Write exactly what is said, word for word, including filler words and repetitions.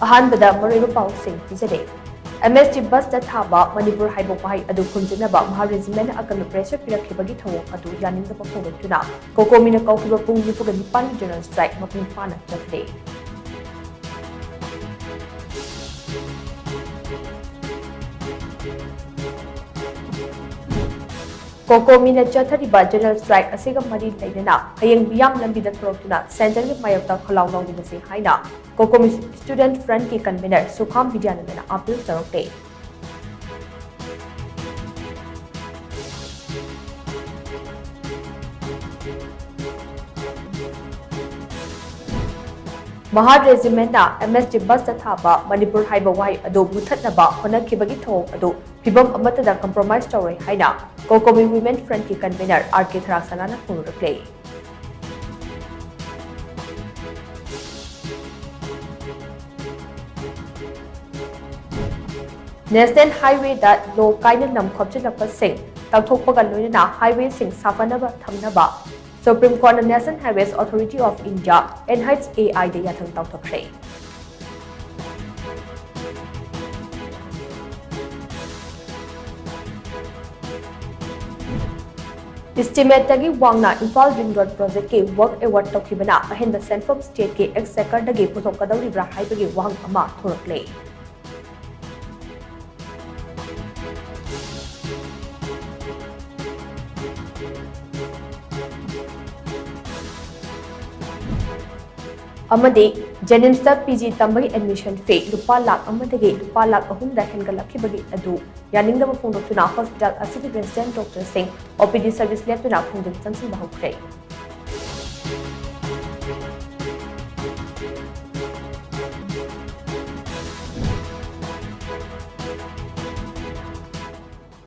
ꯑꯍꯥꯟꯕꯗ ꯃꯔꯨꯑꯣꯏꯕ ꯄꯥꯎꯁꯤꯡ ꯄꯤꯖꯔꯦ꯫ ꯑꯦꯝ ꯑꯦꯁ ꯇꯤ ꯕꯁꯇ ꯊꯥꯕ ꯃꯅꯤꯄꯨꯔ ꯍꯥꯏꯕ ꯋꯥꯍꯩ ꯑꯗꯨ ꯈꯨꯝꯖꯤꯟꯅꯕ ꯃꯍꯥ ꯔꯦꯖꯤꯃꯦꯟꯅ ꯑꯀꯟꯕ ꯄ꯭ꯔꯦꯁꯔ ꯄꯤꯔꯛꯈꯤꯕꯒꯤ ꯊꯧꯑꯣꯡ ꯑꯗꯨ ꯌꯥꯅꯤꯡꯗꯕ ꯐꯣꯡꯗꯣꯛꯇꯨꯅ ꯀꯣꯀꯣꯃꯤꯅ ꯀꯧꯈꯤꯕ ꯄꯨꯡ ꯅꯤꯐꯨꯒ ꯅꯤꯄꯥꯟꯒꯤ ꯖꯦꯅꯔꯦꯜ ꯁ꯭ꯇ꯭ꯔꯥꯏꯛ ꯃꯄꯨꯡ ꯐꯥꯅ ꯆꯠꯊꯔꯦ꯫ ꯀꯣꯀꯣꯃꯤꯅ ꯆꯠꯊꯔꯤꯕ ꯖꯦꯅꯔꯦꯜ ꯁ꯭ꯇ꯭ꯔꯥꯏꯛ ꯑꯁꯤꯒ ꯃꯔꯤ ꯂꯩꯅꯅ ꯍꯌꯦꯡ ꯃꯤꯌꯥꯝ ꯂꯝꯕꯤꯗ ꯊꯣꯔꯛꯇꯨꯅ ꯁꯦꯟꯇꯔꯒꯤ ꯃꯥꯌꯣꯛꯇ ꯈꯣꯜꯂꯥꯎ ꯂꯥꯎꯃꯤꯟꯅꯁꯤ ꯍꯥꯏꯅ ꯀꯣꯀꯣꯃꯤ ꯁ꯭ꯇꯨꯗꯦꯟꯠ ꯐ꯭ꯔꯟꯠꯀꯤ ꯀꯟꯚꯤꯅꯔ ꯁꯨꯈꯥꯝ ꯕꯤꯗ꯭ꯌꯥꯅꯟꯗꯅ ꯑꯥꯄꯤꯜ ꯇꯧꯔꯛꯂꯦ꯫ ꯃꯍꯥ ꯔꯦꯖꯤꯃꯦꯟꯅ ꯑꯦꯝ ꯑꯦꯁ ꯇꯤ ꯕꯁꯇ ꯊꯥꯕ ꯃꯅꯤꯄꯨꯔ ꯍꯥꯏꯕ ꯋꯥꯍꯩ ꯑꯗꯨ ꯃꯨꯊꯠꯅꯕ ꯍꯣꯠꯅꯈꯤꯕꯒꯤ ꯊꯧꯑꯣꯡ ꯑꯗꯨ ꯐꯤꯚꯝ ꯑꯃꯠꯇꯗ ꯀꯝꯄ꯭ꯔꯣꯃꯥꯏꯖ ꯇꯧꯔꯣꯏ ꯍꯥꯏꯅ ꯀꯣꯀꯣꯃꯤ ꯋꯤꯃꯦꯟ ꯐ꯭ꯔꯟꯠꯀꯤ ꯀꯟꯚꯤꯅꯔ ꯑꯥꯔ ꯀꯦ ꯊꯔꯥꯛꯁꯅꯥꯅ ꯐꯣꯡꯗꯣꯔꯛꯂꯦ꯫ ꯅꯦꯁꯅꯦꯜ ꯍꯥꯏꯋꯦꯗ ꯂꯣ ꯀꯥꯏꯅ ꯂꯝ ꯈꯣꯞꯆꯤꯜꯂꯛꯄꯁꯤꯡ ꯇꯥꯛꯊꯣꯛꯄꯒ ꯂꯣꯏꯅꯅ ꯍꯥꯏꯋꯦꯁꯤꯡ ꯁꯥꯐꯅꯕ ꯊꯝꯅꯕ ꯁꯨꯄ꯭ꯔꯤꯝ ꯀꯣꯔꯠꯅ National Highways Authority of India, N H A I ꯗ ꯌꯥꯊꯪ ꯇꯥꯎꯊꯣꯛꯈ꯭ꯔꯦ꯫ ꯏꯁꯇꯤꯃꯦꯠꯇꯒꯤ ꯋꯥꯡꯅ ꯏꯝꯐꯥꯜ ꯔꯤꯡ ꯔꯣꯗ ꯄ꯭ꯔꯣꯖꯦꯛꯀꯤ ꯋꯥꯔꯛ ꯑꯦꯋꯥꯔꯗ ꯇꯧꯈꯤꯕꯅ ꯑꯍꯦꯟꯕ ꯁꯦꯟꯐꯝ ꯁ꯭ꯇꯦꯠꯀꯤ ꯑꯦꯛꯁꯆꯦꯀꯔꯗꯒꯤ ꯄꯨꯊꯣꯛꯀꯗꯧꯔꯤꯕ꯭ꯔꯥ ꯍꯥꯏꯕꯒꯤ ꯋꯥꯍꯪ ꯑꯃ ꯊꯣꯔꯛꯂꯦ꯫ ꯑꯃꯗꯤ ꯖꯦꯅꯤꯝꯁꯇ ꯄꯤ ꯖꯤ ꯇꯝꯕꯒꯤ ꯑꯦꯗꯃꯤꯁꯟ ꯐꯤ ꯂꯨꯄꯥ ꯂꯥꯈ ꯑꯃꯗꯒꯤ ꯂꯨꯄꯥ ꯂꯥꯈ ꯑꯍꯨꯝꯗ ꯍꯦꯟꯒꯠꯂꯛꯈꯤꯕꯒꯤ ꯑꯗꯨ ꯌꯥꯅꯤꯡꯗꯕ ꯐꯣꯡꯗꯣꯛꯇꯨꯅ ꯍꯣꯁꯄꯤꯇꯥꯜ ꯑꯁꯤꯒꯤ ꯔꯦꯁꯤꯗꯦꯟꯠ ꯗꯣꯛꯇꯔꯁꯤꯡ ꯑꯣ ꯄꯤ ꯗꯤ ꯁꯔꯚꯤꯁ ꯂꯦꯞꯇꯨꯅ ꯈꯣꯡꯖꯪ ꯆꯪꯁꯤꯟꯕ ꯍꯧꯈ꯭ꯔꯦ꯫